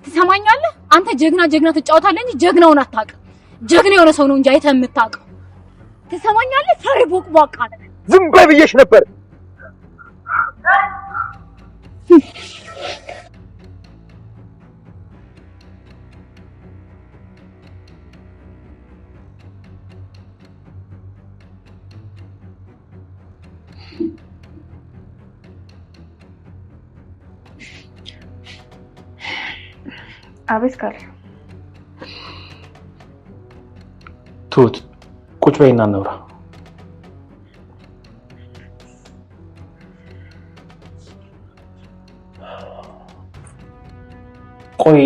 ትሰማኛለህ? አንተ ጀግና ጀግና ትጫወታለህ እንጂ ጀግናውን አታውቅም። ጀግና የሆነ ሰው ነው እንጂ አይተህ የምታውቀው። ትሰማኛለህ? ፈሪ ቦቅቧቃ ነህ። ዝም በይ ብዬሽ ነበር። አቤት ካሌብ። ትሁት ቁጭ በይና እናውራ። ቆይ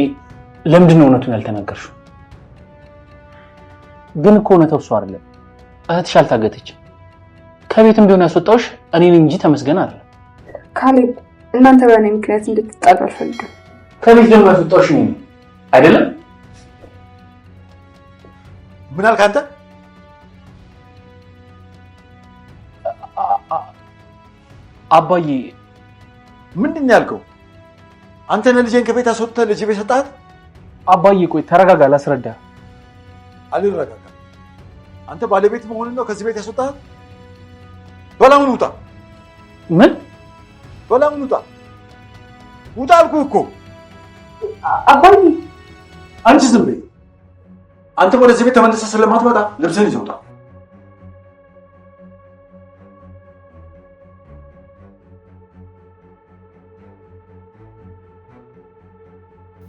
ለምንድን ነው እውነቱን ያልተናገርሽው? ግን እኮ እውነታው እሱ አይደለም። እህትሽ አልታገተችም። ከቤትም ቢሆን ያስወጣሁሽ እኔን እንጂ ተመስገን አይደለም። ካሌብ፣ እናንተ በእኔ ምክንያት እንድትጣሉ አልፈልግም። ከቤት ደግሞ ያስወጣሁሽ እኔ ነኝ አይደለም? ምን አልክ አንተ? አባዬ ምንድን ነው ያልከው? አንተ ነህ ልጄን ከቤት አስወጥተህ ልጅ ቤት ሰጣት? አባዬ ቆይ ተረጋጋ፣ ላስረዳ። አልረጋጋም። አንተ ባለቤት መሆንን ነው ከዚህ ቤት ያስወጣት? በል አሁን ውጣ። ምን? በል አሁን ውጣ፣ ውጣ አልኩህ እኮ። አባዬ አንቺ ዝም በይ። አንተ ወደዚህ ቤት ተመልሰህ ስለማትመጣ ልብስህን ይዘህ ውጣ።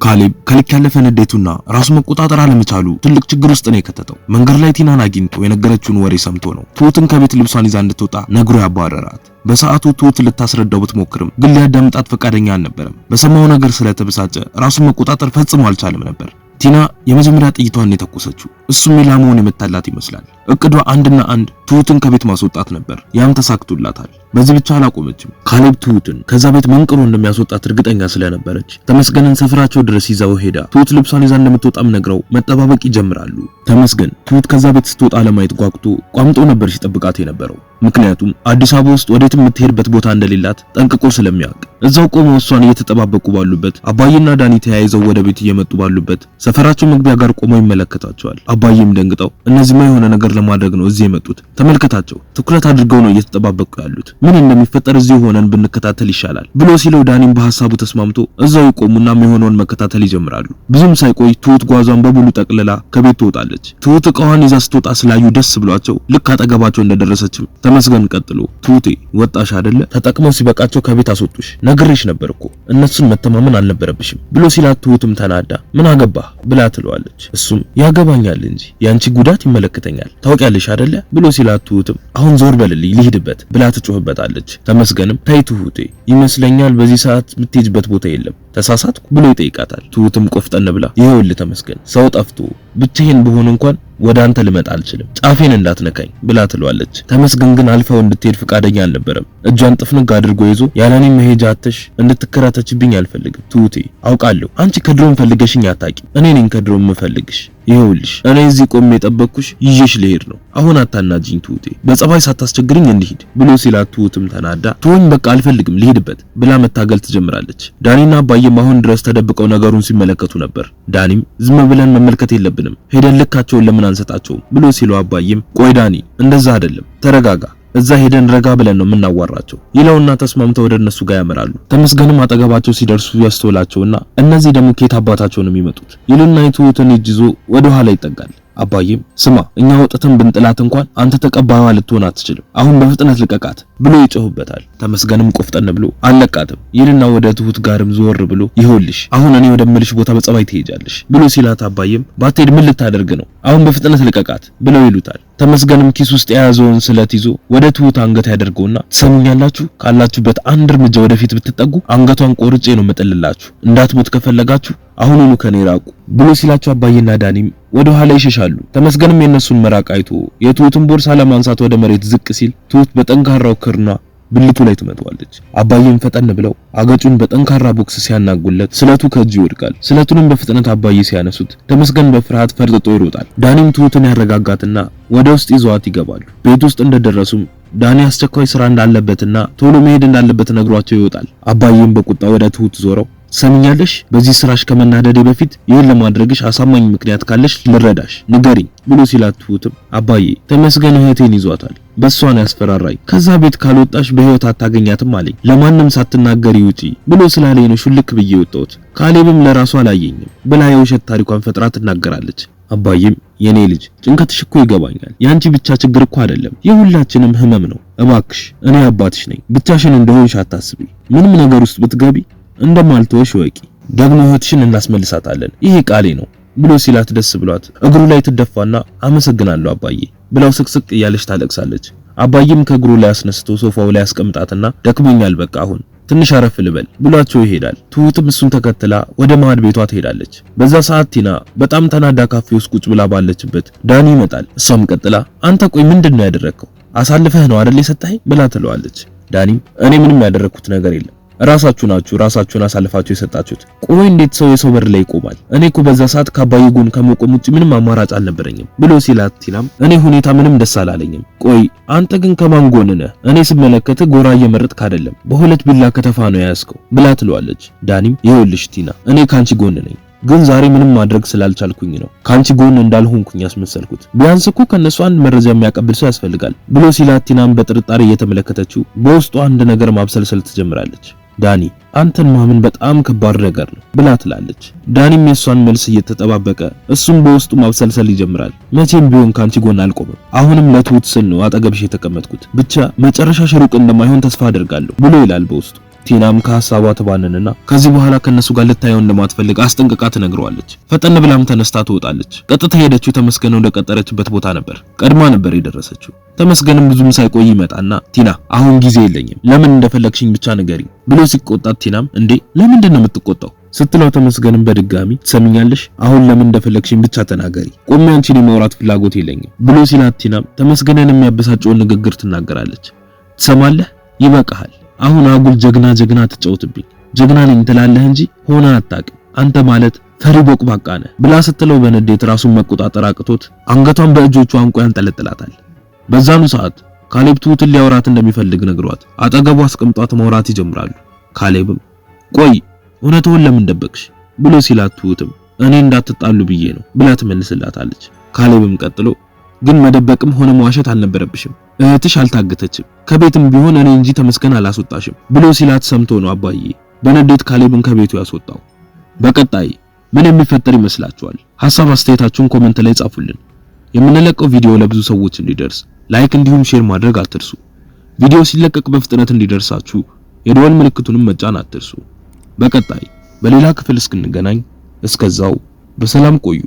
ካሌብ ከልክ ያለፈ ንዴቱና ራሱ መቆጣጠር አለመቻሉ ትልቅ ችግር ውስጥ ነው የከተተው። መንገድ ላይ ቲናን አግኝቶ የነገረችውን ወሬ ሰምቶ ነው ትሁትን ከቤት ልብሷን ይዛ እንድትወጣ ነግሮ ያባረራት። በሰዓቱ ትሁት ልታስረዳው ብትሞክርም ግን ሊያዳምጣት ፈቃደኛ አልነበረም። በሰማው ነገር ስለተበሳጨ ራሱን መቆጣጠር ፈጽሞ አልቻለም ነበር። ቲና የመጀመሪያ ጥይቷን የተኮሰችው እሱም ኢላማውን የመታላት ይመስላል። እቅዷ አንድና አንድ ትሁትን ከቤት ማስወጣት ነበር። ያም ተሳክቶላታል። በዚህ ብቻ አላቆመችም። ካሌብ ትሁትን ከዛ ቤት መንቅሮ እንደሚያስወጣት እርግጠኛ ስለነበረች ተመስገንን ሰፈራቸው ድረስ ይዛው ሄዳ ትሁት ልብሷን ይዛ እንደምትወጣም ነግረው መጠባበቅ ይጀምራሉ። ተመስገን ትሁት ከዛ ቤት ስትወጣ ለማየት ጓጉቶ ቋምጦ ነበር ሲጠብቃት የነበረው። ምክንያቱም አዲስ አበባ ውስጥ ወዴትም የምትሄድበት ቦታ እንደሌላት ጠንቅቆ ስለሚያውቅ። እዛው ቆመው እሷን እየተጠባበቁ ባሉበት አባዬና ዳኒ ተያይዘው ወደ ቤት እየመጡ ባሉበት ሰፈራቸው መግቢያ ጋር ቆመው ይመለከታቸዋል። አባዬም ደንግጠው እነዚህማ የሆነ ነገር ለማድረግ ነው እዚህ የመጡት፣ ተመልከታቸው፣ ትኩረት አድርገው ነው እየተጠባበቁ ያሉት፣ ምን እንደሚፈጠር እዚሁ ሆነን ብንከታተል ይሻላል ብሎ ሲለው ዳኒም በሐሳቡ ተስማምቶ እዛው ይቆሙና የሆነውን መከታተል ይጀምራሉ። ብዙም ሳይቆይ ትሁት ጓዟን በሙሉ ጠቅልላ ከቤት ትወጣለች። ትሁት እቃዋን ይዛ ስትወጣ ስላዩ ደስ ብሏቸው ልክ አጠገባቸው እንደደረሰችም ተመስገን ቀጥሎ ትሁቴ ወጣሽ አይደለ? ተጠቅመው ሲበቃቸው ከቤት አስወጡሽ፣ ነግሬሽ ነበር እኮ እነሱን መተማመን አልነበረብሽም ብሎ ሲላት ትሁትም ተናዳ ምን አገባህ ብላ ትለዋለች። እሱም ያገባኛል እንጂ ያንቺ ጉዳት ይመለከተኛል ታውቂያለሽ አይደለ ብሎ ሲላት ትሁትም አሁን ዞር በልልኝ ልሂድበት ብላ ትጮህበታለች። ተመስገንም ተይ ትሁቴ ይመስለኛል በዚህ ሰዓት የምትሄጅበት ቦታ የለም ተሳሳትኩ ብሎ ይጠይቃታል። ትሁትም ቆፍጠን ብላ ይኸውልህ ተመስገን ሰው ጠፍቶ ብቻዬን ብሆን እንኳን ወደ አንተ ልመጣ አልችልም፣ ጫፌን እንዳትነካኝ ብላ ትለዋለች። ተመስገን ግን አልፈው እንድትሄድ ፈቃደኛ አልነበረም። እጇን ጥፍንግ አድርጎ ይዞ ያለኔ መሄጃ አተሽ እንድትከራተችብኝ አልፈልግም። ትሁቴ አውቃለሁ አንቺ ከድሮም ፈልገሽኝ አታውቂም፣ እኔ ነኝ ከድሮም የምፈልግሽ። ይኸውልሽ እኔ እዚህ ቆሜ የጠበቅኩሽ ይዤሽ ልሄድ ነው። አሁን አታናጂኝ ትሁቴ፣ በጸባይ ሳታስቸግርኝ እንሂድ ብሎ ሲላት ትሁትም ተናዳ ትሁኝ በቃ አልፈልግም ልሂድበት ብላ መታገል ትጀምራለች። ዳኒና አባዬም አሁን ድረስ ተደብቀው ነገሩን ሲመለከቱ ነበር። ዳኒም ዝም ብለን መመልከት የለብንም ሄደን ልካቸውን ለምን አንሰጣቸውም ብሎ ሲለው አባዬም ቆይ ዳኒ እንደዛ አይደለም ተረጋጋ፣ እዛ ሄደን ረጋ ብለን ነው የምናዋራቸው ይለውና ተስማምተው ወደ እነሱ ጋር ያመራሉ። ተመስገንም አጠገባቸው ሲደርሱ ያስተውላቸውና እነዚህ ደግሞ ከየት አባታቸው ነው የሚመጡት ይሉና የትሁትን እጅ ይዞ ወደ ኋላ ይጠጋል። አባዬም ስማ እኛ ወጥተን ብንጥላት እንኳን አንተ ተቀባይዋ ልትሆን አትችልም፣ አሁን በፍጥነት ልቀቃት ብሎ ይጮህበታል። ተመስገንም ቆፍጠን ብሎ አልለቃትም ይልና ወደ ትሁት ጋርም ዞር ብሎ ይኸውልሽ አሁን እኔ ወደምልሽ ቦታ በጸባይ ትሄጃለሽ ብሎ ሲላት አባዬም ባትሄድ ምን ልታደርግ ነው? አሁን በፍጥነት ልቀቃት ብለው ይሉታል። ተመስገንም ኪስ ውስጥ የያዘውን ስለት ይዞ ወደ ትሁት አንገት ያደርገውና ትሰሙኛላችሁ፣ ካላችሁበት አንድ እርምጃ ወደፊት ብትጠጉ አንገቷን ቆርጬ ነው የምጥልላችሁ፣ እንዳትሞት ከፈለጋችሁ አሁኑኑ ከኔ ራቁ ብሎ ሲላቸው አባዬና ዳኒም ወደ ኋላ ይሸሻሉ። ተመስገንም የነሱን መራቅ አይቶ የትሁትን ቦርሳ ለማንሳት ወደ መሬት ዝቅ ሲል ትሁት በጠንካራው ክርኗ ብልቱ ላይ ትመታዋለች። አባዬም ፈጠን ብለው አገጩን በጠንካራ ቦክስ ሲያናጉለት ስለቱ ከእጁ ይወድቃል። ስለቱንም በፍጥነት አባዬ ሲያነሱት ተመስገን በፍርሃት ፈርጥጦ ይሮጣል። ዳኒም ትሁትን ያረጋጋትና ወደ ውስጥ ይዘዋት ይገባሉ። ቤት ውስጥ እንደደረሱም ዳኒ አስቸኳይ ስራ እንዳለበትና ቶሎ መሄድ እንዳለበት ነግሯቸው ይወጣል። አባዬም በቁጣ ወደ ትሁት ዞረው ሰምኛለሽ፣ በዚህ ስራሽ ከመናደዴ በፊት ይህን ለማድረግሽ አሳማኝ ምክንያት ካለሽ ልረዳሽ፣ ንገሪኝ ብሎ ሲላት ትሁትም አባዬ ተመስገን እህቴን ይዟታል፣ በሷ ነው ያስፈራራኝ። ከዛ ቤት ካልወጣሽ በህይወት አታገኛትም አለኝ። ለማንም ሳትናገሪ ውጪ ብሎ ስላለኝ ነው ሹልክ ብዬ ወጣሁት። ካሌብም ለራሱ አላየኝም ብላ የውሸት ታሪኳን ፈጥራ ትናገራለች። አባዬም የኔ ልጅ ጭንቀትሽ እኮ ይገባኛል። ያንቺ ብቻ ችግር እኮ አይደለም፣ የሁላችንም ህመም ነው። እባክሽ እኔ አባትሽ ነኝ፣ ብቻሽን እንደሆንሽ አታስቢ። ምንም ነገር ውስጥ ብትገቢ እንደማልተወሽ ወቂ። ደግሞ እህትሽን እናስመልሳታለን፣ ይሄ ቃሌ ነው ብሎ ሲላት ደስ ብሏት እግሩ ላይ ትደፋና አመሰግናለሁ አባዬ ብላው ስቅስቅ እያለች ታለቅሳለች። አባዬም ከእግሩ ላይ አስነስቶ ሶፋው ላይ አስቀምጣትና ደክሞኛል፣ በቃ አሁን ትንሽ አረፍ ልበል ብሏቸው ይሄዳል። ትሁትም እሱን ተከትላ ወደ ማዕድ ቤቷ ትሄዳለች። በዛ ሰዓት ቲና በጣም ተናዳ ካፌ ውስጥ ቁጭ ብላ ባለችበት ዳኒ ይመጣል። እሷም ቀጥላ አንተ ቆይ ምንድን ነው ያደረግከው? አሳልፈህ ነው አይደል የሰጠኸኝ ብላ ትለዋለች። ዳኒም እኔ ምንም ያደረግኩት ነገር የለም፣ ራሳችሁ ናችሁ ራሳችሁን አሳልፋችሁ የሰጣችሁት። ቆይ እንዴት ሰው የሰው በር ላይ ይቆማል? እኔ እኮ በዛ ሰዓት ከአባዬ ጎን ከመቆም ውጭ ምንም አማራጭ አልነበረኝም ብሎ ሲላት ቲናም እኔ ሁኔታ ምንም ደስ አላለኝም። ቆይ አንተ ግን ከማን ጎን ነህ? እኔ ስመለከትህ ጎራ እየመረጥክ አይደለም፣ በሁለት ቢላ ከተፋ ነው የያዝከው ብላ ትለዋለች። ዳኒም ይኸውልሽ ቲና እኔ ካንቺ ጎን ነኝ፣ ግን ዛሬ ምንም ማድረግ ስላልቻልኩኝ ነው ካንቺ ጎን እንዳልሆንኩኝ ያስመሰልኩት። ቢያንስ እኮ ከነሱ አንድ መረጃ የሚያቀብል ሰው ያስፈልጋል ብሎ ሲላት ቲናም በጥርጣሬ እየተመለከተችው በውስጡ አንድ ነገር ማብሰልሰል ትጀምራለች። ዳኒ አንተን ማመን በጣም ከባድ ነገር ነው ብላ ትላለች። ዳኒም የሷን መልስ እየተጠባበቀ እሱም በውስጡ ማብሰልሰል ይጀምራል። መቼም ቢሆን ካንቺ ጎን አልቆምም። አሁንም ለትሁት ስል ነው አጠገብሽ የተቀመጥኩት። ብቻ መጨረሻሽ ሩቅ እንደማይሆን ተስፋ አደርጋለሁ ብሎ ይላል በውስጡ። ቲናም ከሐሳቧ ትባንንና ከዚህ በኋላ ከነሱ ጋር ልታየው እንደማትፈልግ አስጠንቅቃ ትነግረዋለች። ፈጠን ብላም ተነስታ ትወጣለች። ቀጥታ ሄደችው ተመስገን ወደ ቀጠረችበት ቦታ ነበር። ቀድማ ነበር የደረሰችው። ተመስገንም ብዙም ሳይቆይ ይመጣና ቲና አሁን ጊዜ የለኝም፣ ለምን እንደፈለግሽኝ ብቻ ንገሪኝ ብሎ ሲቆጣት ቲናም እንዴ ለምንድን ነው የምትቆጣው ስትለው ተመስገንም በድጋሚ ትሰሚኛለሽ፣ አሁን ለምን እንደፈለግሽኝ ብቻ ተናገሪ፣ ቆሜ አንቺን የማውራት ፍላጎት የለኝም ብሎ ሲላት ቲናም ተመስገንን የሚያበሳጨውን ንግግር ትናገራለች። ትሰማለህ፣ ይበቃሃል አሁን አጉል ጀግና ጀግና ትጫወትብኝ፣ ጀግና ነኝ ትላለህ እንጂ ሆነ አታውቅም። አንተ ማለት ፈሪ ቦቅባቃ ነህ ብላ ስትለው በንዴት ራሱን መቆጣጠር አቅቶት አንገቷን በእጆቹ አንቆ ያንጠለጥላታል። በዛኑ ሰዓት ካሌብ ትሁትን ሊያወራት እንደሚፈልግ ነግሯት አጠገቡ አስቀምጧት ማውራት ይጀምራሉ። ካሌብም ቆይ እውነቱን ለምን ደበቅሽ ብሎ ሲላት ትሁትም እኔ እንዳትጣሉ ብዬ ነው ብላ ትመልስላታለች። ካሌብም ቀጥሎ ግን መደበቅም ሆነ መዋሸት አልነበረብሽም፣ እህትሽ አልታገተችም፣ ከቤትም ቢሆን እኔ እንጂ ተመስገን አላስወጣሽም ብሎ ሲላት ሰምቶ ነው አባዬ በንዴት ካሌብን ከቤቱ ያስወጣው። በቀጣይ ምን የሚፈጠር ይመስላችኋል? ሐሳብ አስተያየታችሁን comment ላይ ጻፉልን። የምንለቀው ቪዲዮ ለብዙ ሰዎች እንዲደርስ like እንዲሁም share ማድረግ አትርሱ። ቪዲዮ ሲለቀቅ በፍጥነት እንዲደርሳችሁ የደወል ምልክቱንም መጫን አትርሱ። በቀጣይ በሌላ ክፍል እስክንገናኝ እስከዛው በሰላም ቆዩ።